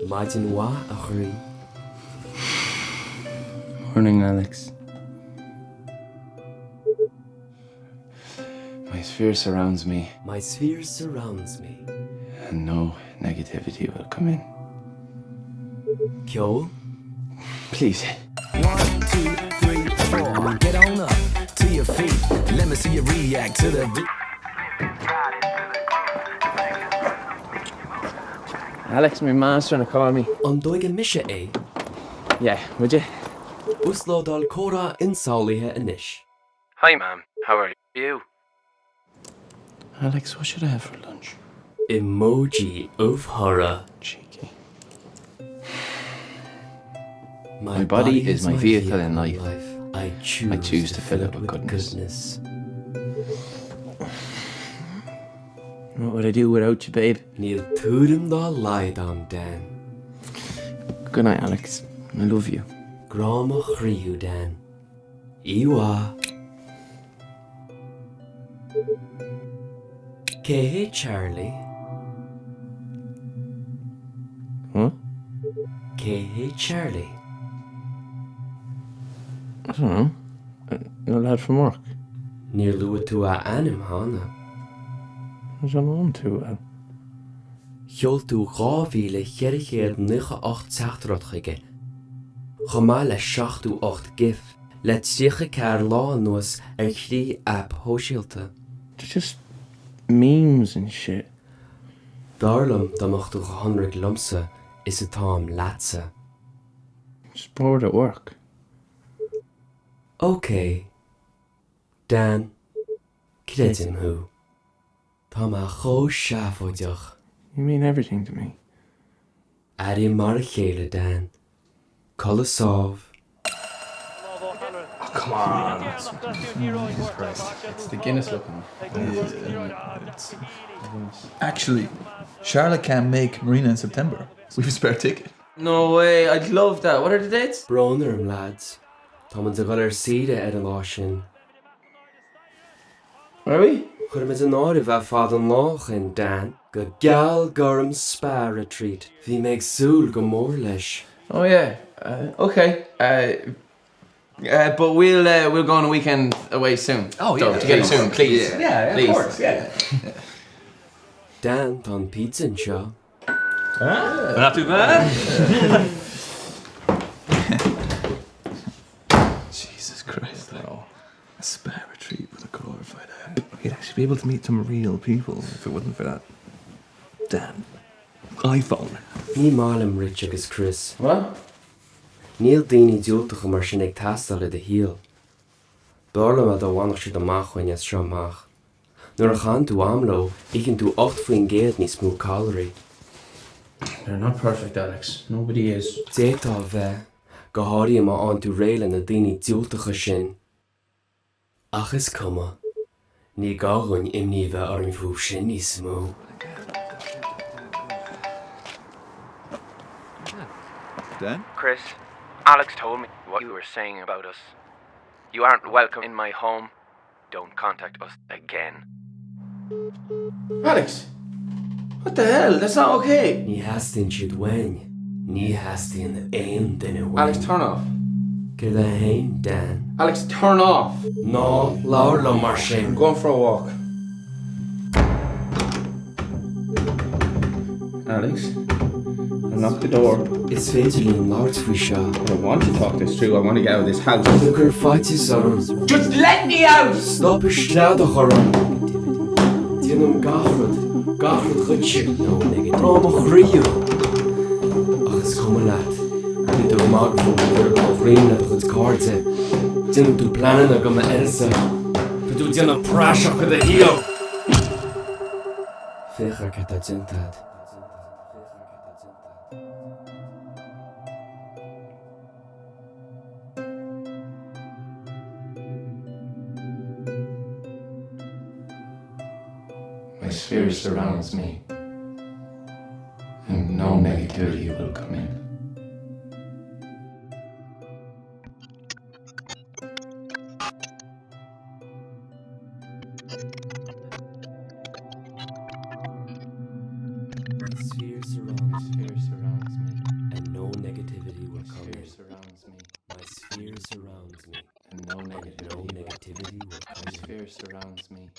Maidin mhaith, a chroí. Morning, Alex. My sphere surrounds me. My sphere surrounds me. And no negativity will come in. Ceol? Please. One, two, three, four. Get on up to your feet. Let me see you react to the beat. Alex, my mam's trying to call me. An dtógfaidh mise é? Yeah, would you? Uaslódáil comhrá insamhlaithe anois. Hi Mam, how are you? Alex, what should I have for lunch? Emoji ubhthóra. Cheeky. My body is my vehicle in life. I choose, I choose to fill it with goodness. goodness. What would I do without you, babe? Níl tuairim dá laghad agam, Dan. Good night, Alex. I love you. Grá mo chroí thú, Dan. Oíche mhaith. Cé hé Charlie? What? Cé hé Charlie? I don't know. A lad from work. Níor luaigh tú a ainm cheana. I don't know him too well. Sheol tú 2,498 teachtaireacht chuige, chomh maith le 78 gif, le 34 lá anuas ar thrí aip shóisialta. They're just memes and shit. B'fhearr liom dá mbeadh tú chomh hionraic liomsa is atáim leatsa. Just bored at work. Ok. Dan, creidim thú. Tá mé chomh seafóideach. You mean everything to me. Airím mar a chéile, Dan. Codladh sámh. Oh come on! Jesus Christ. It's the Guinness looking one. Actually, Charlotte can't make Marina in September. We've a spare ticket. No way, I'd love that. What are the dates? Brón orm, lads. Tá muid ag dul ar saoire ar an lá sin. Are we? Chuir muid in áirithe é fada an lá ó shin, Dan. Go Gealgorm Spa Retreat. Bhí mé ag súil go mór leis. Oh yeah, ok. But we'll we'll go on a weekend away soon. Oh yeah. So, together soon, please. Yeah, please. of course, yeah. Dan, tá an pizza anseo. Ah, not too bad. Jesus Christ, though. A spa retreat with a glorified app. You'd actually be able to meet some real people if it wasn't for that damn iPhone. Ní maith liom Rich agus Chris. What? Níl daoine diúltacha mar sin ag teastáil i do shaol. B'fhearr liom é dá bhfanfadh siad amach uainn as seo amach. Nuair a chaitheann tú am leo, itheann tú 8% níos mó calraí. They're not perfect, Alex. Nobody is. D'fhéadfá a bheith, go háirithe má fhaigheann tú réidh le na daoine diúltacha sin. Ach is cuma. Ní gá dhúinn imní a bheith orainn fúthu sin níos mó. Dan? Chris, Alex told me what you were saying about us. You aren't welcome in my home. Don't contact us again. Alex! What the hell? That's not okay! Ní theastaíonn siad uainn. Ní theastaíonn aon duine uainn. Alex, turn off. Céard é féin, Dan? Alex, turn off! Ná labhair liom mar sin! I'm going for a walk. Alex, unlock the door. Is féidir linn labhairt faoi seo. I don't want to talk this through, I want to get out of this house. Ná cuir faitíos orm. Just let me out! Stop ag screadach orm! Déanaim gach rud, gach rud dhuitse. No negative. Grá mo chroí thú! Ach is cuma leat. Bíonn tú ag magadh fúm nuair atá ghreim le do chuid cairde. Déanann tú pleananna gan m'uireasa. Tá tú ag déanamh praiseach de do shaol! Féach ar cad tá déanta agat. My sphere surrounds me and no negativity will come in. My sphere surrounds me. Sphere surrounds me. And no negativity will My come sphere in. surrounds me. My sphere surrounds me. And no And no negativity. negativity will My come in. sphere surrounds me.